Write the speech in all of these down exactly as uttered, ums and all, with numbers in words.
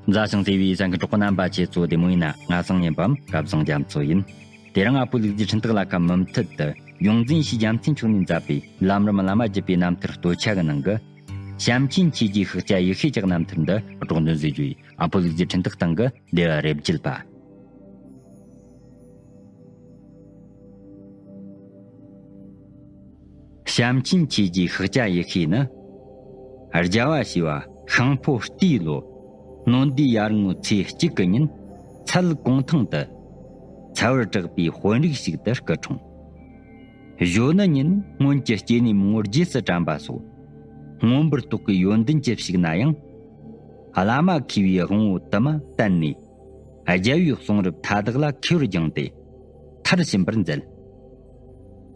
མཛའ་ཞིང་བརྩེ་བའི་གསན་མཁན་གྲོགས་པོ་རྣམ་པ་ཁྱེད་ཚོ་བདེ་མོ་ཡིན་ན། ང་སང་ཉན་པའམ་སྐལ་བཟང་རྒྱ་མཚོ་ཡིན། དེ་རིང་ཨ་ཕོ་ལུག་རྫི་འཕྲིན་སྟེགས་ལ་ཁ་མུ་མཐུད་དུ་ཡོངས་འཛིན་ཞེས་རྒྱལ་མཚན་མཆོག་ནས་མཛད་པའི་ལམ་རིམ་བླ་མ་བརྒྱུད་པའི་རྣམ་ཐར་སྟོད་ཆ་གི་ནང་གི། བྱམས་ཆེན་ཆོས་རྗེའི་ཤཱཀྱ་ཡེ་ཤེས་ཀྱི་རྣམ་ཐར་འདི་སྒྲོག་འདོན་མཛད་རྒྱུ་ཡིན། ཨ་ཕོ་ལུག་རྫི་འཕྲིན་སྟེགས་སྟེང་གི་སྡེ་བ་རེ་བརྒྱད་པ། བྱམས་ཆེན་ཆོས་རྗེའི་ཤཱཀྱ་ཡེ་ཤེས་ནི། རྒྱལ་བ་ཞི་བ་ཤིང་ཕོ་རྟའི་ལོ། སྣྲོན་ཟླའི་དབྱར་ངོའི་ཚེས་གཅིག་གི་ཉིན། ཚལ་གུང་ཐང་དུ། ཚ་བར་གྲགས་པའི་དཔོན་རིགས་ཤིག་ཏུ་སྐུ་འཁྲུངས། གཞོན་ནུ་ཉིད་སྔོན་གྱི་སྐྱེ་གནས་མང་བོར་རྗེས་སུ་དྲན་པ་སོགས། མངོན་པར་རྟོགས་པའི་ཡོན་ཏན་གྱིས་ཕྱུག་ན་ཡང་། བླ་མ་མཁས་པའི་དབང་པོ་དུ་མ་བསྟེན་ནས། རྒྱལ་བའི་གསུང་རབ་མཐའ་དག་ལ་མཁས་པར་སྦྱངས་ཏེ། མཐར་ཕྱིན་པར་མཛད།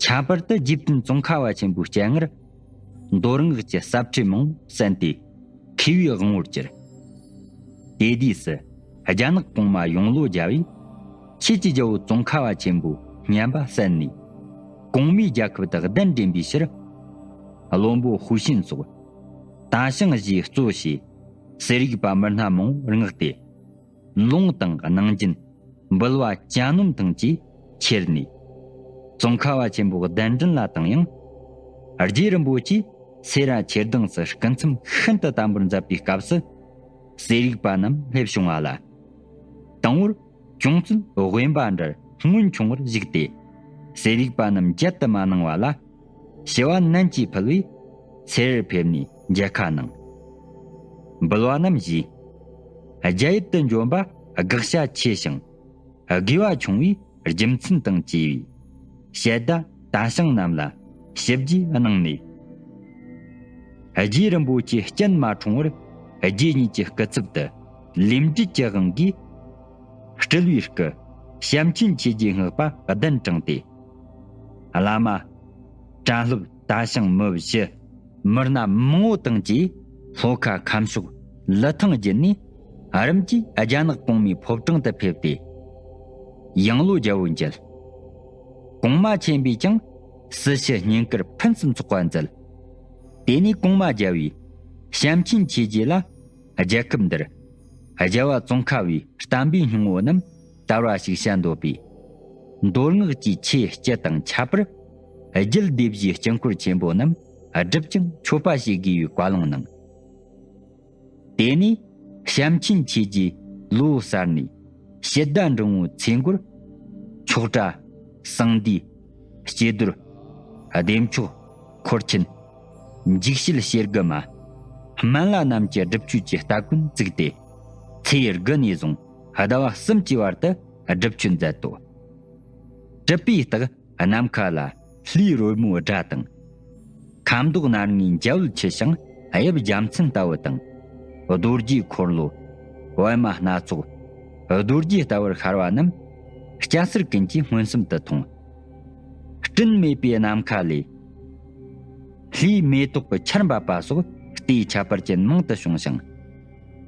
ཁྱད་པར་དུ་རྗེ་བཙུན་ཙོང་ཁ་པ་ཆེན་པོའི་སྤྱན་སྔར། མདོ་སྔགས་ཀྱི་ཟབ་ཁྲིད་མང་པོ་གསན་ཏེ། མཁས་པའི་དབང་པོར་གྱུར། དེ་དུས་སུ་རྒྱ་ནག་གོང་མ་ཡང་ལོ་རྒྱལ་བས། ཆོས་ཀྱི་རྒྱལ་པོ་ཙོང་ཁ་པ་ཆེན་པོའི་བསྙེན་པ་གསན་ནས། གོང་མའི་རྒྱལ་ཁབ་དང་གདན་འདྲེན་པའི་ཕྱིར། བློན་པོ་ཧུའུ་ཤིན་སོགས་དན་ཞང་བཞི་གཙོ་བྱས། གསེར་ཡིག་པ་མི་སྣ་མང་པོར་མངགས་ཏེ། ལུང་དང་གནང་སྦྱིན། འབུལ་བ་གྱ་ནོམ་ཐང་ཅིག་ཁྱེར་ནས། ཙོང་ཁ་པ་ཆེན་པོའི་གདན་འདྲེན་ལ་བཏང་ཡང་། རྗེ་རིན་པོ་ཆེས་སེ་ར་ཆོས་སྡིངས་སུ་སྐུ་མཚམས་ཤིན་ཏུ་དམ་པོར་མཛད་པའི་སྐབས་སུ། གསེར་ཡིག་པ་རྣམས་སླེབས་བྱུང་བ་ལ། དང་པོར་ཅུང་ཟད་དབེན་པ་འདྲར་སྔོན་ཆུང་བར་བཞུགས་ཏེ། གསེར་ཡིག་པ་རྣམས་བརྒྱད་དུ་མ་གནང་བ་ལ། ཞི་བ་ནན་གྱིས་ཕུལ་བས། སེ་རར་ཕེབས་ནས་མཇལ་ཁ་གནང་། འབུལ་བ་རྣམས་བཞེས། རྒྱ་ཡུལ་དུ་འབྱོན་པ་དགག་བྱ་ཆེ་ཞིང་། དགོས་པ་ཆུང་བའི་རྒྱུ་མཚན་དང་བཅས་པའི་དཔྱད་ཟླ་དན་ཞང་རྣམས་ལ་ཞིབ་རྒྱས་གནང་ནས། རྗེ་རིན་པོ་ཆེ་སྤྱན་མ་འཁྲུངས་པར་རྗེ་ཉིད་ཀྱི་སྐུ་ཚབ་ཏུ་ལས་འབྲེལ་གྱི་དབང་གིས། སྤྲུལ་པའི་སྐུ་བྱམས་ཆེན་ཆོས་རྗེ་བསྔགས་པ་གདན་དྲངས་ཏེ། བླ་མ་དྲན་སློབ་དན་ཞང་མི་བཞི། མི་སྣ་མང་པོ་དང་བཅས་ལྷོ་ཁ་ཁམས་ཕྱོགས་ལི་ཐང་བརྒྱུད་ནས། རིམ་གྱིས་རྒྱ་ནག་གོང་མའི་ཕོ་བྲང་དུ་ཕེབས་ཏེ། ཡང་ལོ་རྒྱལ་པོ་མཇལ། གོང་མ་ཆེན་པོས་ཀྱང་སྲི་ཞུ་བསྙེན་བཀུར་ཕུན་སུམ་ཚོགས་པ་མཛད། དེ་ནས་གོང་མ་རྒྱལ་པོས་བྱམས་ཆེན་ཆོས་རྗེ་ལ། རྒྱལ་ཁབ་འདིར་རྒྱལ་བ་ཙོང་ཁ་པའི་བསྟན་པའི་སྙིང་པོ་རྣམས་དར་བ་ཞིག་བྱ་འདོད་པས། མདོ་སྔགས་ཀྱི་ཆོས་སྤྱི་དང་ཁྱད་པར་རྒྱུད་སྡེ་བཞིའི་དཀྱིལ་འཁོར་ཆེན་པོ་རྣམས་བསྒྲུབ་ཅིང་མཆོད་པ་བྱེད་དགོས་པའི་བཀའ་ལུང་གནང་། དེ་ནས་བྱམས་ཆེན་ཆོས་རྗེས་ལོ་གསར་ནས་ཕྱི་ཟླ་འབྲིང་པོའི་ཚེས་འགོར། ཆོག་གྲྭ། གསང་འདུས། སྐྱེ་རྡོར། བདེ་མཆོག། འཁོར་ཆེན། འཇིགས་བྱེད་ཞེ་དགུ་མ། སྨན་བླ་རྣམས་ཀྱི་སྒྲུབ་མཆོད་ཀྱི་སྟ་གོན་བཙུགས་ཏེ། ཚེས་དགུ་ནས་བཟུང་ཟླ་བ་གསུམ་གྱི་བར་དུ་སྒྲུབ་མཆོད་མཛད་དོ། གྲུབ་པའི་རྟགས་ནམ་མཁའ་ལ་ལྷའི་རོལ་མོའི་སྒྲ་དང་། ཁ་མདོག་སྣ་ལྔའི་འཇའ་འོད་ཆེ་ཞིང་དབྱིབས་བརྒྱ་མཚན་ལྟ་བུ་དང་། རྡོ་རྗེའི་འཁོར་ལོ། པད་མ་སྣ་ཚོགས། རྡོ་རྗེ་ལྟ་བུར་ཤར་བ་རྣམས་སྐྱ་སེར་ཀུན་གྱིས་མངོན་སུམ་དུ་མཐོང་། སྤྲིན་མེད་པའི་ནམ་མཁའ་ལས། ལྷའི་མེ་ཏོག་གི་ཆར་འབབ་པ་སོགས་ལྟས་ཁྱད་པར་ཅན་མང་དུ་བྱུང་ཞིང་།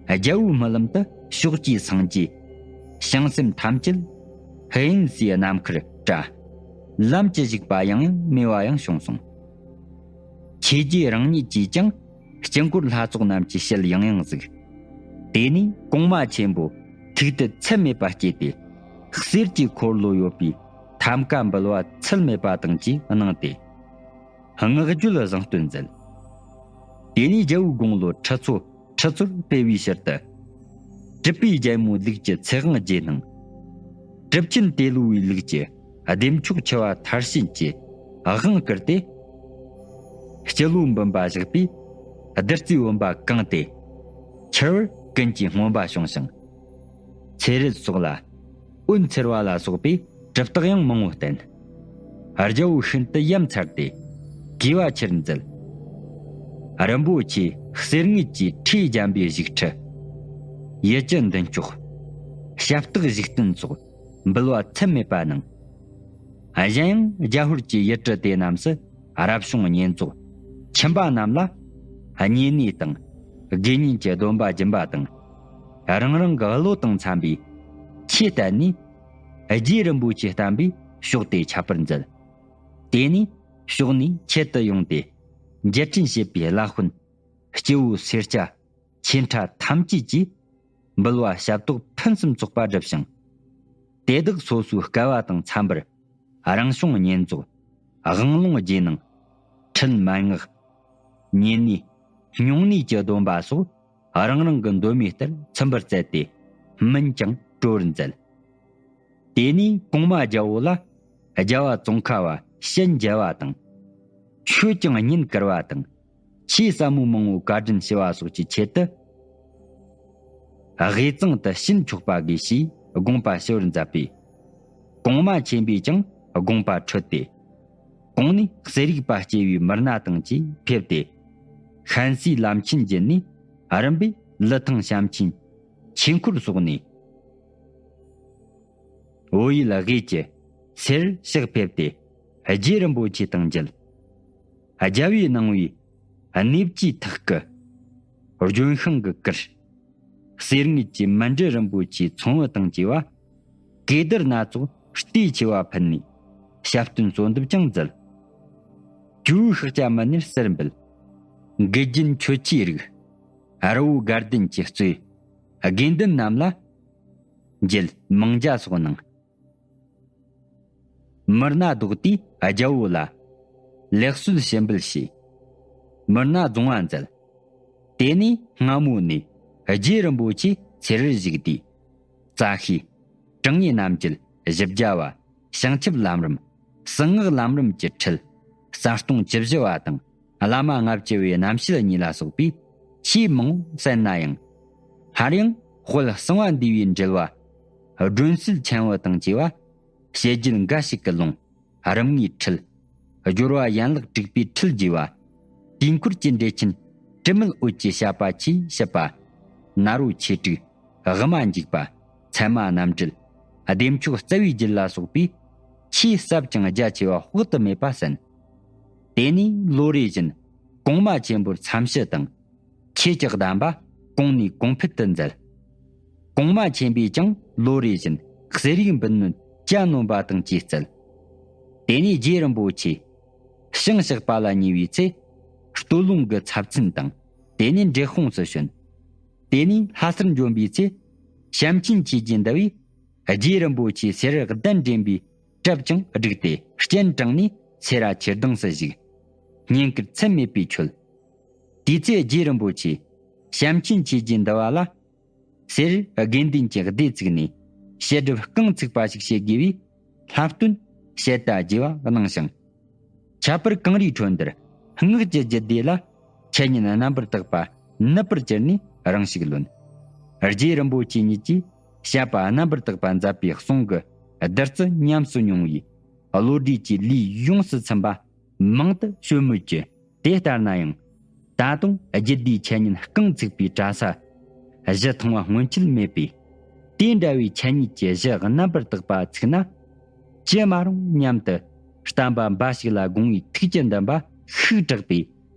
རྒྱལ་པོའི་རྨི་ལམ་དུ་ཕྱོགས་བཅུའི་སངས་རྒྱས། བྱང་སེམས་ཐམས་ཅད་ཧེ་ཡིན་སའི་ནམ་མཁར་བཀྲ། ལམ་གྱི་བཞུགས་པ་ཡང་ཡང་མེད་པ་ཡང་བྱུང་སོང་། ཆོས་རྗེ་རང་ཉིད་ཀྱིས་ཀྱང་དཀྱིལ་འཁོར་ལྷ་ཚོགས་རྣམས་ཀྱི་ཞལ་ཡང་ཡང་གཟིགས། དེ་ནས་གོང་མ་ཆེན་པོ་ཐུགས་དད་ཚད་མེད་པ་སྐྱེས་ཏེ། གསེར་གྱི་འཁོར་ལོ་ཡོད་པའི་ཐམ་ཀ་འབུལ་བ་ཚད་མེད་པ་དང་བཅས་གནང་སྟེ། བསྔགས་བརྗོད་བཟང་བསྟོད་མཛད། དེ་ནས་རྒྱལ་པོའི་དགུང་ལོ་ཁྲི་ཚོ་ཁྲི་ཚོར་སྤེལ་བའི་ཕྱིར་དུ། གྲུབ་པའི་རྒྱལ་མོའི་ལུགས་ཀྱི་ཚེ་དབང་རྗེས་གནང་། གྲུབ་ཆེན་ཏེ་ལོ་བའི་ལུགས་ཀྱི་བདེ་མཆོག་འཆི་བ་མཐར་ཕྱིན་གྱི་དབང་བསྐུར་ཏེ། སྤྱི་ལོ་འབུམ་པ་བཞག་པའི་བདུད་རྩིའི་བུམ་པ་གང་སྟེ། འཁྱིལ་བར་ཀུན་གྱིས་སྨོན་པ་བྱུང་ཞིང་། ཚེ་རིལ་སོགས་ལ་འོད་འཚེར་བ་ལ་སོགས་པའི་གྲུབ་རྟགས་ཡང་མང་པོ་བསྟན། རྒྱལ་པོ་ཤིན་ཏུ་ཡ་མཚར་ཏེ་གུས་པ་ཆེར་མཛད། རིན་པོ་ཆེའི་གསེར་དངུལ་གྱི་ཁྲིས་བརྒྱན་པའི་བཞུགས་ཁྲི། ཡིད་ཀྱི་མདུན་ཅོག། ཞབས་སྟེགས་བཞུགས་སྟན་སོགས་འབུལ་བ་ཚད་མེད་པ་གནང་། གཞན་ཡང་རྒྱ་ཧོར་གྱི་ཡུལ་གྲུ་དེ་རྣམས་སུ་རབ་བྱུང་བསྙེན་རྫོགས་ཁྱིམ་པ་རྣམས་ལ་བསྙེན་གནས་དང་དགེ་བསྙེན་གྱི་སྡོམ་པ་སྦྱིན་པ་དང་། རང་རང་གི་བློ་དང་འཚམ་པའི་ཆོས་བསྟན་ནས། རྗེ་རིན་པོ་ཆེ་བསྟན་པའི་ཕྱོགས་དེ་ཁྱབ་པར་མཛད། དེ་ནས་ཕྱོགས་ནས་ཆེད་དུ་ཡོང་སྟེ། འཇལ་ཕྲན་བྱེད་པའི་བླ་དཔོན། སྐྱེ་བོ་སེར་སྐྱ་ཆེ་ཕྲ་ཐམས་ཅད་ཀྱིས། འབུལ་བ་ཞབས་ཏོག་ཕུན་སུམ་ཚོགས་པ་བསྒྲུབས་ཤིང་། དེ་དག་སོ་སོའི་སྐལ་བ་དང་འཚམ་པར་རང་བྱུང་བསྙེན་རྫོགས། དབང་ལུང་རྗེས་གནང་། ཁྲིད་མན་ངག་ཉེ་གནས། སྨྱུང་གནས་ཀྱི་སྡོམ་པ་སོགས་རང་རང་གི་འདོད་མོས་ལྟར་ཚིམ་པར་སྩལ་ཏེ་སྨིན་ཀྱང་སྤྲོ་བར་མཛད། དེ་ནས་གོང་མ་རྒྱལ་པོ་ལ་རྒྱལ་བ་ཙོང་ཁ་པ་ཞལ་མཇལ་བ་དང་། ཆོས་ཀྱང་བསྙེན་བཀུར་བ་དང་། ཆོས་ཟབ་མོ་མང་པོ་བཀའ་དྲིན་ཞུ་བ་སོགས་ཀྱི་ཆེད་དུ། དབུས་གཙང་དུ་ཕྱིན་ཆོག་པ་དགོས་ཞེས་དགོངས་པ་ཞུ་བར་མཛད་པས། གོང་མ་ཆེན་པོས་ཀྱང་དགོངས་པ་འཕྲོད་དེ། གོང་ནས་གསེར་ཡིག་པ་སྐྱེས་པའི་མི་སྣ་དང་བཅས་ཕེབས་ཏེ། ཤན་སིའི་ལམ་ཆེན་བརྒྱུད་ནས་རིམ་པས་ལི་ཐང་བྱམས་ཆེན་ཆོས་འཁོར་སོགས་ནས། བོད་ཡུལ་དབུས་ཀྱི་སེར་ཕྱག་ཕེབས་ཏེ་རྗེ་རིན་པོ་ཆེ་དང་མཇལ། རྒྱལ་བས་གནང་བའི་གནས་བཅུའི་ཐག་གི་ལྗོན་ཤིང་གི་གུར། གསེར་དངུལ་གྱི་མཎྜལ་རིན་པོ་ཆེའི་ཚོམ་བུ་དང་བཅས་པ། གོས་དར་སྣ་ཚོགས་ལྟེ་ཆེ་བ་ཕུལ་ནས་ཞབས་བརྟན་གསོལ་འདེབས་ཀྱང་མཛད། ཇོ་བོའི་ཤཱཀྱ་མུ་ནེར་གསེར་འབུལ། མགུལ་རྒྱན་མཆོད་ཆས་རིགས། རི་བོ་དགའ་ལྡན་གྱིས་གཙོས་དགེ་འདུན་རྣམས་ལ་མཇལ། མང་ཇ་སོགས་གནང་། མི་སྣ་བདོག་དུས་རྒྱལ་པོ་ལ་ལེགས་གསོལ་ཞུ་འབུལ་བྱས། མི་སྣ་རྫོང་བ་མཛད། དེ་ནས་སྔ་མོ་ནས་རྗེ་རིན་པོ་ཆེ་ཚེ་རར་བཞུགས་དུས། རྩ་ཤེས། དྲང་ངེས་རྣམ་འབྱེད་བཞི་བརྒྱ་པ། བྱང་ཆུབ་ལམ་རིམ། གསང་སྔགས་ལམ་རིམ་གྱི་ཁྲིད། གསལ་སྟོང་བཅུ་བཞི་པ་དང་། བླ་མ་ལྔ་བཅུ་པའི་རྣམ་བཤད་གཉིས་ལ་སོགས་པའི་ཆོས་མང་པོ་གསན་ན་ཡང་། སླར་ཡང་དཔལ་གསང་བ་འདུས་པའི་འགྲེལ་བ། སྒྲོན་གསལ་ཕྲེང་བ་དང་བཅས་པ། བཤད་རྒྱུད་འགའ་ཞིག་གི་ལུང་། རིམ་ལྔའི་ཁྲིད། སྦྱོར་བ་ཡན་ལག་དྲུག་པའི་ཁྲིད་བགྱིས་པ། དུས་འཁོར་གྱི་འགྲེལ་ཆེན་དྲི་མེད་འོད་ཀྱི་བཤད་པ་ཆེས་ཞིབ་པ། ནཱ་རོ་ཆོས་དྲུག། དབུ་མ་འཇུག་པ། ཚད་མ་རྣམ་འགྲེལ། བདེ་མཆོག་རྩ་བའི་རྒྱུད་ལ་སོགས་པའི་ཆོས་ཟབ་ཅིང་རྒྱ་ཆེ་བ་དཔག་ཏུ་མེད་པ་གསན། དེ་ནས་ལོ་རེ་བཞིན་གོང་མ་ཆེན་པོར་འཚམས་ཞུ་དང་། ཆོས་ཀྱི་གདམས་པ་གོང་ནས་གོང་འཕེལ་དུ་མཛད། གོང་མ་ཆེན་པོས་ཀྱང་ལོ་རེ་བཞིན་གསེར་ཡིག་འབུལ་ནོད་ཇ་ནོམ་པ་དང་བཅས་སྩལ། དེ་ནས་རྗེ་རིན་པོ་ཆེ་ཞིང་གཤེགས་པ་ལ་ཉེ་བའི་ཚེ། སྟོད་ལུང་གི་ཚབ་མཚན་དང་དེ་ནས་འབྲས་སྤུངས་སུ་བྱོན། དེ་ནས་ལྷ་སར་འབྱོན་པའི་ཚེ། བྱམས་ཆེན་ཆོས་རྗེ་འདི་བས་རྗེ་རིན་པོ་ཆེའི་སེ་ར་གདན་འདྲེན་པའི་གྲབས་ཀྱང་བསྒྲིགས་ཏེ་སྤྱན་དྲངས་ནས་སེ་ར་ཆོས་སྡིངས་སུ་བཞུགས། བསྙེན་བཀུར་ཚད་མེད་པས་མཆོད། དེའི་ཚེ་རྗེ་རིན་པོ་ཆེ་བྱམས་ཆེན་ཆོས་རྗེ་འདི་བ་ལ། སེ་ར་དགེ་འདུན་གྱི་སྡེ་བཙུགས་ནས་བཤད་སྒྲུབ་རྐང་ཚུགས་པ་ཞིག་བྱེད་དགོས་པའི་ལྷབ་སྟོན་བཤད་གྲྭ་རྒྱས་པ་གནང་ཞིང་། ཁྱད་པར་གངས་རིའི་ཁྲོད་འདིར་སྔགས་ཀྱི་རྒྱུད་སྡེ་ལ་འཆད་ཉན་རྣམ་པར་དག་པ་ནུབ་པར་གྱུར་ནས་རང་ཞིག་ལོན། རྗེ་རིན་པོ་ཆེ་ཉིད་ཀྱིས་བཤད་པ་རྣམ་པར་དག་པ་མཛད་པའི་གསུང་གི་བདུད་རྩི་ཉམས་སུ་མྱོང་བའི་བློ་གྲོས་ཀྱི་ལུས་ཡོངས་སུ་ཚིམ་པ་མང་དུ་བྱོན་མོད་ཀྱི། དེ་ལྟར་ན་ཡང་། ད་དུང་རྒྱུད་སྡེའི་འཆད་ཉན་རྐང་ཚུགས་པའི་གྲྭ་ས་གཞི་ཐང་བ་སྔོན་ཆད་མེད་པས། དེ་འདྲ་བའི་འཆད་ཉན་གྱི་གཞི་རྣམ་པར་དག་པ་ཚུགས་ན། ཅི་མ་རུང་སྙམ་དུ་བསྟན་པ་འབའ་ཞིག་ལ་དགོངས་པའི་ཐུགས་ཀྱི་འདུན་པ་ཤུགས་དྲག་པས།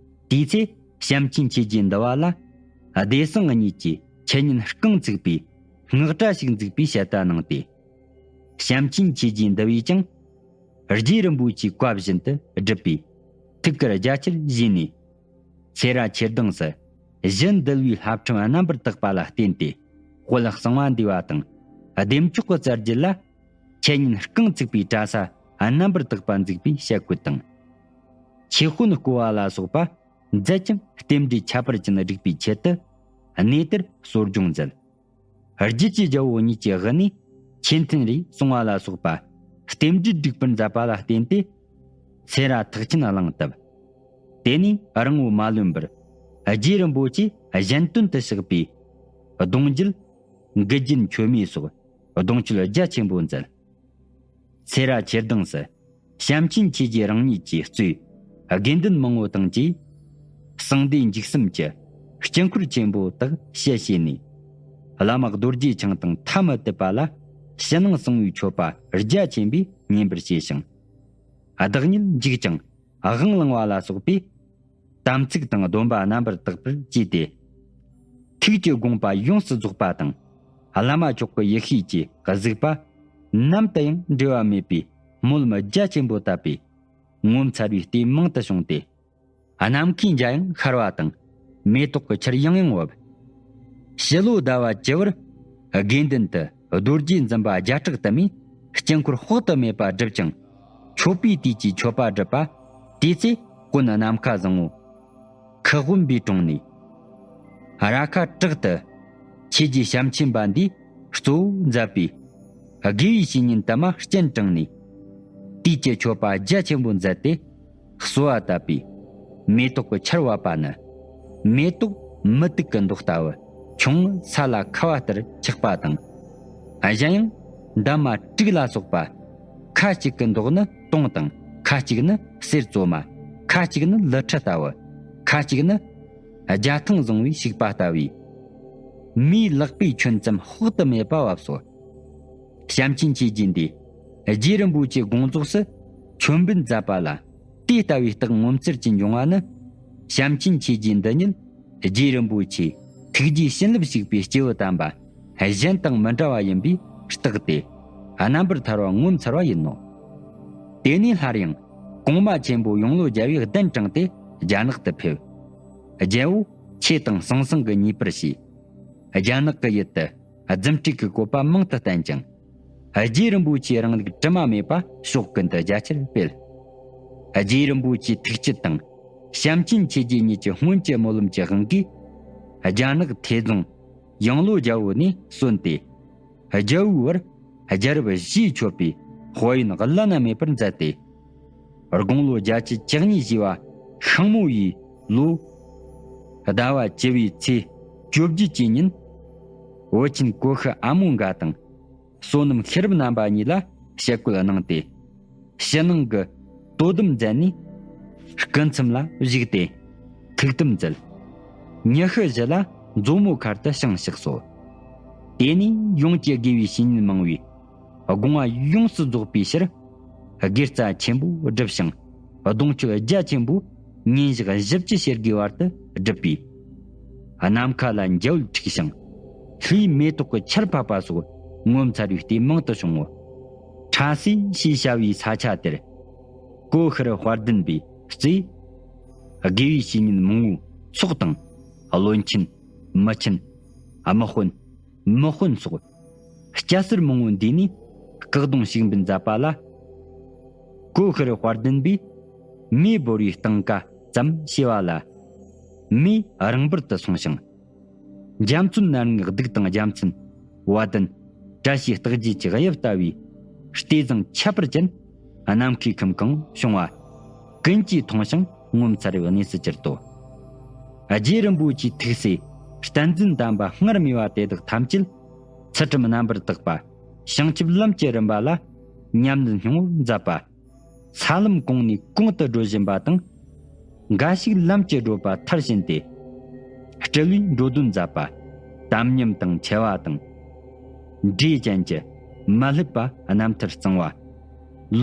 དེའི་ཚེ་བྱམས་ཆེན་ཆོས་རྗེ་འདི་བ་ལ་སྡེ་སྲིད་གཉིས་ཀྱིས་འཆད་ཉན་རྐང་ཚུགས་པའི་སྔགས་གྲྭ་ཞིག་འཛུགས་པའི་བཤད་གྲྭ་གནང་སྟེ། བྱམས་ཆེན་ཆོས་རྗེ་འདི་བས་ཀྱང་། རྗེ་རིན་པོ་ཆེའི་བཀའ་བཞིན་དུ་སྒྲུབ་པའི་ཐུགས་ཀར་རྒྱ་ཆེར་བཞེས་ནས། སེ་ར་ཆོས་སྡིངས་སུ་གཞི་འདུལ་བའི་བསླབ་ཁྲིམས་རྣམ་པར་དག་པ་ལ་བརྟེན་ཏེ། དཔལ་གསང་བ་འདུས་པ་དང་བདེ་མཆོག་གི་རྩ་རྒྱུད་ལ་འཆད་ཉན་རྐང་ཚུགས་པའི་གྲྭ་ས་རྣམ་པར་དག་པ་འཛུགས་པའི་བྱ་བཀོད་དང་། ཆོས་དཔོན་བསྐོ་བ་ལ་སོགས་པ་མཛད་ཅིང་རྟེན་འབྲེལ་ཁྱད་པར་ཅན་བསྒྲིགས་པའི་ཆེད་དུ་གནས་དེར་གསོ་སྦྱོང་མཛད། རྒྱུད་ཀྱི་རྒྱལ་པོ་ཉིད་ཀྱི་དབུ་ནས་མཆོད་རྟེན་རེ་གསུང་བ་ལ་སོགས་པ་རྟེན་འབྲེལ་སྒྲིག་པར་མཛད་པ་ལ་བརྟེན་ཏེ། སེ་ར་ཐེག་ཆེན་གླིང་བཏབ། དེ་ནས་རིང་པོ་མ་ལོན་པར་རྗེ་རིན་པོ་ཆེ་གཞན་དོན་དུ་གཤེགས་པའི་གདུང་རྒྱུད་མགུལ་རྒྱན་མཆོད་མེ་སོགས་གདུང་རྒྱུད་རྒྱ་ཆེན་པོ་མཛད། སེ་ར་ཆོས་སྡིངས་སུ་བྱམས་ཆེན་ཆོས་རྗེ་རང་ཉིད་ཀྱིས་གཙོས་དགེ་འདུན་མང་པོ་དང་བཅས། གསང་བདེ་འཇིགས་གསུམ་གྱི་དཀྱིལ་འཁོར་ཆེན་པོ་དག་ཞལ་བྱས་ནས། བླ་མ་རྡོ་རྗེ་འཆང་དང་ཐ་མི་དད་པ་ལ་ཕྱི་ནང་གསང་བའི་མཆོད་པ་རྒྱ་ཆེན་པོས་བསྙེན་པར་བྱས་ཤིང་། བདག་ཉིད་འཇིགས་ཀྱང་དབང་བླང་བ་ལ་སོགས་པའི་དམ་ཚིག་དང་སྡོམ་པ་རྣམ་པར་དག་པར་བཅས་ཏེ། ཐུགས་ཀྱི་དགོངས་པ་ཡོངས་སུ་རྫོགས་པ་དང་། བླ་མ་མཆོག་གི་ཡེ་ཤེས་ཀྱི་གཟིགས་པ་ནམ་དུ་ཡང་འབྲལ་བ་མེད་པའི་སྨོན་ལམ་རྒྱ་ཆེན་པོ་བཏབ་པས། ངོ་མཚར་བའི་ལྟས་མང་དུ་བྱུང་སྟེ། ནམ་མཁའི་འཇའ་ཡང་ཤར་བ་དང་། མེ་ཏོག་གི་ཆར་ཡང་ཡང་བབས། ཕྱི་ལོ་ཟླ་བ་བཅུ་པར་ དགེ་འདུན་དུ་རྡོ་རྗེ་འཛིན་པ་བརྒྱ་ཕྲག་དུ་མས་དཀྱིལ་འཁོར་དཔག་ཏུ་མེད་པ་བསྒྲུབས་ཀྱང་། མཆོད་པའི་དུས་ཀྱི་མཆོད་པ་བསྒྲུབས་པ། དེ་ཚེ་དཀོན་ནམ་མཁའ་བཟང་ངོ་། ཁུ་དབོན་པའི་དྲུང་ནས། ར་ཁ་བྲག་ཏུ། ཆོས་རྗེ་བྱམས་ཆེན་པ་འདིས་གཙོ་བོ་མཛད་པའི། དགེ་བའི་བཤེས་གཉེན་དུ་མ་སྤྱན་དྲངས་ནས། དུས་ཀྱི་མཆོད་པ་རྒྱ་ཆེན་པོ་མཛད་དེ། གསོལ་བ་བཏབ་པས། མེ་ཏོག་གི་ཆར་བབས་པ་ནི། མེ་ཏོག་མུ་ཏིག་གི་མདོག་ལྟ་བུ། ཁྱུང་ས་ལ་ཁ་བ་ལྟར་ཆགས་པ་དང་། གཞན་ཡང་། འདབ་མ་དྲུག་ལ་སོགས་པ། ཁ་ཅིག་གི་མདོག་ནི་དུང་དང་། ཁ་ཅིག་ནི་གསེར་བཙོ་མ། ཁ་ཅིག་ནི་ལི་ཁྲི་ལྟ་བུ། ཁ་ཅིག་ནི། རྒྱ་ཐང་བཟང་བའི་བྱུག་པ་ལྟ་བུའི། མིའི་ལག་པའི་ཁྱོན་ཙམ་དཔག་ཏུ་མེད་པ་བབས་སོ། བྱམས་ཆེན་ཆོས་རྗེ་འདིས། རྗེ་རིན་པོ་ཆེའི་དགོངས་རྫོགས་སུ་མཆོད་འབུལ་མཛད་པ་ལ། དེ་ལྟ་བུའི་རྟགས་ངོ་མཚར་གྱི་འབྱུང་བ་ནི། བྱམས་ཆེན་ཆོས་རྗེ་འདི་ཉིད། རྗེ་རིན་པོ་ཆེའི་ཐུགས་རྗེའི་བྱིན་རླབས་ཞུགས་པའི་སྐྱེས་བུ་དམ་པ། གཞན་དང་མི་འདྲ་བ་ཡིན་པའི་རྟགས་ཏེ། རྣམ་པར་ཐར་བ་ངོ་མཚར་བ་ཡིན་ནོ། དེ་ནས་སླར་ཡང་གོང་མ་ཆེན་པོ་ཡང་ལོ་བརྒྱ་བས་གདན་དྲངས་ཏེ་རྒྱ་ནག་ཏུ་ཕེབས། རྒྱལ་པོ་ཆོས་དང་ཟང་ཟིང་གི་ཉེས་པར་བྱས། རྒྱ་ནག་གི་ཡུལ་དུ་རྫུ་འཕྲུལ་གྱི་བཀོད་པ་མང་དུ་བསྟན་ཅིང་། རྗེ་རིན་པོ་ཆེའི་རིང་ལུགས་དྲི་མ་མེད་པ་ཕྱོགས་ཀུན་ཏུ་རྒྱ་ཆེར་སྤེལ། རྗེ་རིན་པོ་ཆེའི་ཐུགས་བསྐྱེད་དང་བྱམས་ཆེན་ཆོས་རྗེ་ཉིད་ཀྱི་སྔོན་གྱི་སྨོན་ལམ་གྱི་དབང་གིས། རྒྱ་ནག་ཐེ་རྫོང་ཡང་ལོ་རྒྱལ་པོ་ནས་གསོན་ཏེ། རྒྱལ་པོའི་བར་རྒྱལ་རབས་བཞིས་མཆོད་པའི་དཔལ་ཡོན་བླ་ན་མེད་པར་མཛད་དེ། དགུང་ལོ་བརྒྱད་ཅུ་གྱ་གཉིས་བཞེས་པ་ཤིང་མོ་ཡི་ལོ། ཟླ་བ་བཅུ་བའི་ཚེས་བཅོ་བརྒྱད་ཀྱི་ཉིན། བུ་ཆེན་གོ་ཤི་ཨ་མོ་འགའ་དང་། བསོད་ནམས་ཤེས་རབ་རྣམ་པ་གཉིས་ལ་ཞབས་སྐུལ་གནང་སྟེ། ཕྱི་ནང་གི་དོ་དམ་མཛད་ནས། སྐུ་མཚམས་ལ་བཞུགས་ཏེ། ཐུགས་དམ་མཛད། ཉི་ཤུ་བཞི་ལ་མཛོ་མོ་མཁར་དུ་བྱང་ཕྱག་སོ། དེ་ནས་ཡོངས་ཀྱི་དགེ་བའི་བཤེས་གཉེན་མང་བས། དགོངས་པ་ཡོངས་སུ་རྫོགས་པའི་ཕྱིར། དགེ་རྩ་ཆེན་པོ་བསྒྲུབས་ཤིང་། གདུང་མཆོད་རྒྱ་ཆེན་པོ་ཉིན་ཞག་བཞི་བཅུ་ཞེ་དགུའི་བར་དུ་བསྒྲུབས་པས། ནམ་མཁའ་ལ་འཇའ་འོད་འཁྲིགས་ཤིང་། ལྷའི་མེ་ཏོག་གི་ཆར་ཕབ་པ་སོགས་ངོ་མཚར་བའི་ལྟས་མང་དུ་བྱུང་ངོ་། ཁྲ་སེ་ཞེས་བྱ་བའི་ས་ཆ་དེར། ཀོ་ཤྲི་དཔལ་ལྡན་པའི་རྩེ། དགེ་བའི་བཤེས་གཉེན་མང་བོའི་ཚོགས་དང་། བློན་ཆེན། མི་ཆེན། དམག་དཔོན། མི་དཔོན་སོགས་སྐྱ་སེར་མང་བོ་འདུས་ནས་སྐུ་གདུང་ཞུགས་འབུལ་མཛད་པ་ལ། ཀོ་ཤྲི་དཔལ་ལྡན་པས་མེ་བོར་བའི་སྟེང་ཀ་ཙམ་བྱས་པ་ལ། མེ་རང་འབུར་དུ་སོང་ཞིང་། འཇའ་ཚོན་སྣ་ལྔའི་གདུགས་དང་རྒྱལ་མཚན། བ་དན། བཀྲ་ཤིས་རྟགས་བརྒྱད་ཀྱི་དབྱིབས་ལྟ་བུའི་ལྟས་བཟང་ཁྱད་པར་ཅན། ནམ་མཁའི་ཁམས་གང་བྱུང་བ། ཀུན་གྱིས་མཐོང་ཞིང་ངོ་མཚར་བའི་གནས་སུ་གྱུར་ཏོ། རྗེ་རིན་པོ་ཆེའི་ཐུགས་སྲས་བསྟན་འཛིན་དམ་པ་སྔར་སྨྲས་པ་དེ་དག་ཐམས་ཅད་ཚུལ་ཁྲིམས་རྣམ་པར་དག་པ། བྱང་ཆུབ་ལམ་གྱི་རིམ་པ་ལ་ཉམས་ལེན་སྙིང་པོར་མཛད་པ། ས་ལམ་གོང་ནས་གོང་དུ་འགྲོ་བཞིན་པ་དང་། འགའ་ཞིག་ལམ་གྱི་བགྲོད་པ་མཐར་ཕྱིན་ཏེ། སྤྲུལ་པའི་འགྲོ་དོན་མཛད་པ། དམ་ཉམས་དང་འཆལ་བ་དང་། འདྲེ་ཅན་གྱི་མ་བསླུ་བ་རྣམ་ཐར་གཙང་བ།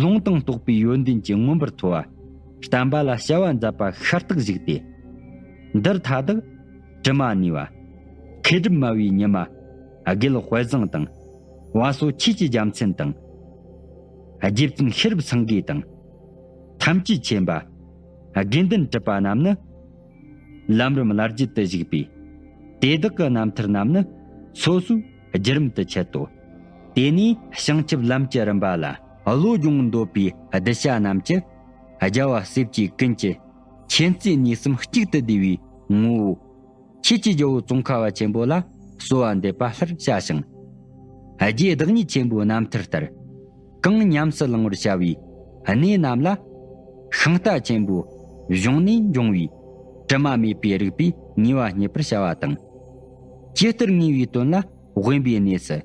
ལུང་དང་རྟོགས་པའི་ཡོན་ཏན་གྱིས་མངོན་པར་མཐོ་བ། བསྟན་པ་ལ་བྱ་བ་མཛད་པ་ཤ་སྟག་བཞུགས་ཏེ། འདིར་མཐའ་དག་དྲི་མ་ནུས་པ། མཁས་གྲུབ་སྨྲ་བའི་ཉི་མ། དགེ་ལེགས་དཔལ་བཟང་དང་། བ་སོ་ཆོས་ཀྱི་རྒྱལ་མཚན་དང་། རྗེ་བཙུན་ཤེས་རབ་སེང་གེ་དང་། ཐམས་ཅད་མཁྱེན་པ། དགེ་འདུན་གྲུབ་པ་རྣམས་ནི། ལམ་རིམ་ལ་བརྒྱུད་དུ་བཞུགས་པས། དེ་དག་གི་རྣམ་ཐར་རྣམས་ནི་སོ་སོའི་བརྒྱུད་རིམ་དུ་འཆད་དོ། དེ་ནས་བྱང་ཆུབ་ལམ་གྱི་རིམ་པ་ལ་བློ་སྦྱོང་འདོད་པའི་གདུལ་བྱ་རྣམས་ཀྱི་རྒྱལ་བ་སྲས་བཅས་ཀུན་གྱི་མཁྱེན་བརྩེ་ནུས་གསུམ་གཅིག་ཏུ་བསྡུས་པའི་ངོ་བོ། ཆོས་ཀྱི་རྒྱལ་པོ་ཙོང་ཁ་པ་ཆེན་པོ་ལ་གསོལ་བ་འདེབས་པ་ལྷར་བྱ་ཞིང་། རྗེ་བདག་ཉིད་ཆེན་པོའི་རྣམ་ཐར་ལྟར། གང་ཉམས་སུ་བླང་བར་བྱ་བའི་གནས་རྣམས་ལ། ཤིང་རྟ་ཆེན་པོའི་གཞུང་ནས་འབྱུང་བའི་དྲི་མ་མེད་པའི་རིག་པས་ཉེས་པ་རྙེད་པར་བྱ་བ་དང་། ཇི་ལྟར་ངེས་པའི་དོན་ལ་དབེན་པའི་གནས་སུ་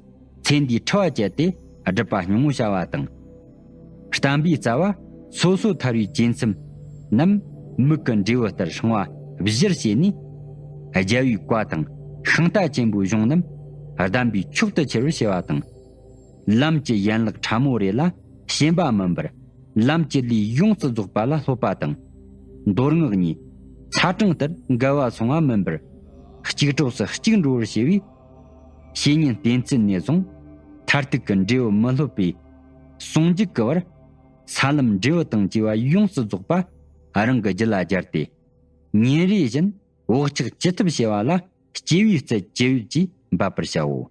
ཚེ་འདིའི་འཁྲི་བ་བཅད་དེ་སྒྲུབ་པ་སྙིང་པོར་བྱ་བ་དང་། བསྟན་པའི་རྩ་བ་སོ་སོར་ཐར་བའི་གཅེས་སེམས་རྣམས་མིག་གི་འབྲས་བུ་ལྟར་སྲུང་བ་གཞིར་བྱས་ནས། རྒྱལ་བའི་བཀའ་དང་ཤིང་རྟ་ཆེན་པོའི་གཞུང་རྣམས་གདམས་པའི་མཆོག་ཏུ་འཁྱེར་བར་བྱ་བ་དང་། ལམ་གྱི་ཡན་ལག་ཕྲ་མོ་རེ་ལ་ཞེན་པ་མིན་པར། ལམ་གྱི་ལས་ཡོངས་སུ་རྫོགས་པ་ལ་སློབ་པ་དང་། མདོ་སྔགས་གཉིས་ཚ་གྲང་ལྟར་འགལ་བ་སོང་བ་མིན་པར། གཅིག་གྲོགས་སུ་གཅིག་འགྲོ་བར་བྱེད་པའི་བཤེས་གཉེན་བསྟེན་ཚུལ་ནས་བཟུང་མཐར་ཐུག་གི་འབྲས་བུ་མི་སློབ་པའི་ཟུང་འཇུག་གི་བར། ས་ལམ་འབྲས་བུ་དང་བཅས་པ་ཡོངས་སུ་རྫོགས་པ་རང་གི་རྒྱུད་ལ་སྦྱར་ཏེ། ཉིན་རེ་བཞིན་བག་ཆགས་ཅི་ཐུབ་བྱེད་པ་ལ་སྐྱེས་བུའི་རྩལ་ཇི་ཡོད་ཀྱིས་འབད་པར་བྱའོ།